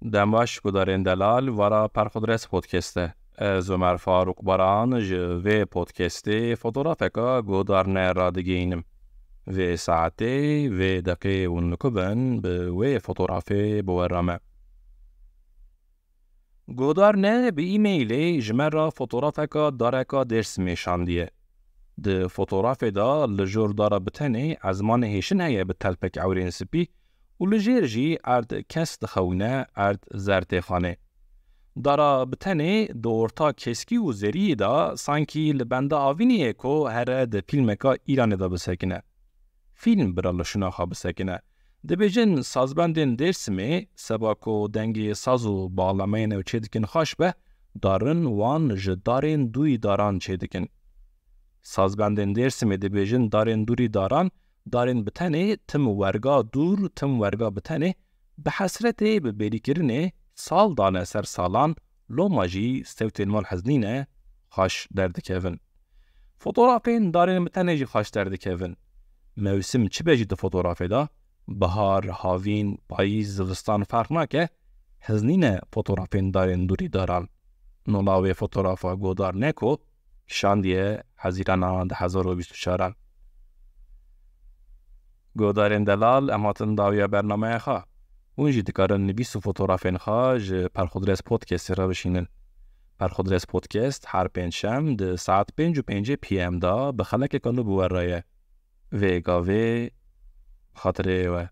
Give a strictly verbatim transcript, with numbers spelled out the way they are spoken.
Dem baş guhdarên delal, vara Perxudres Podcast e. Ez Omer Farûk Baran ji vê podcastê fotografeka guhdarne radigihînim. Vê saetê, vê deqê hûn li ku bin, bi wê fotografê bi we re me. Guhdarne bi e-mailê ji me re fotografeka dareka Dêrsimê şandiye. Di fotografê de li jor dara bi tenê ezmanê hêşin heye bi telpek ewrên spî û li jêr jî erd kes dixewîne, erd zer tê xanê. Dara bi tenê di orta keskî û zeriyê de sankî li benda avînê ye ku here di fîlmeka Îranê de bisekine. Fîlm bira li şûna xwe bisekine. Dibêjin sazbendên Dêrsimê seba ku dengê saz û baxlameyên ew çêdikin xweş be, darin wan ji darên dûrî daran çêdikin. Sazbendên Dêrsimê dibêjin darên dûrî daran, darên bi tenê, tim werga dûr, tim werga bi tenê, bi hesretê, bi bêrîkirinê sal dane ser salan, loma jî sewtên wan heznî ne, xweş derdikevin. Fotografên darên bi tenê jî xweş derdikevin. Mewsim çi be jî di fotografê de, bihar, havîn, payîz, zivistan ferq nake, heznî ne fotografên darên dûrî daran. Nola wê fotografa guhdar ne ku şandiye Hezîrana du hezar û bîst û çaran. Guhdarên delal, em hatin dawiya bernameya xwe. Hûn jî dikarin li bîst û fotografên xwe ji Perxudres Podcastê re bişînin. Perxudres Podcast her pêncşem di saet pênc û pêncê P M de bi xelekeka nû bi we re ye. Vê gavê xatirê we.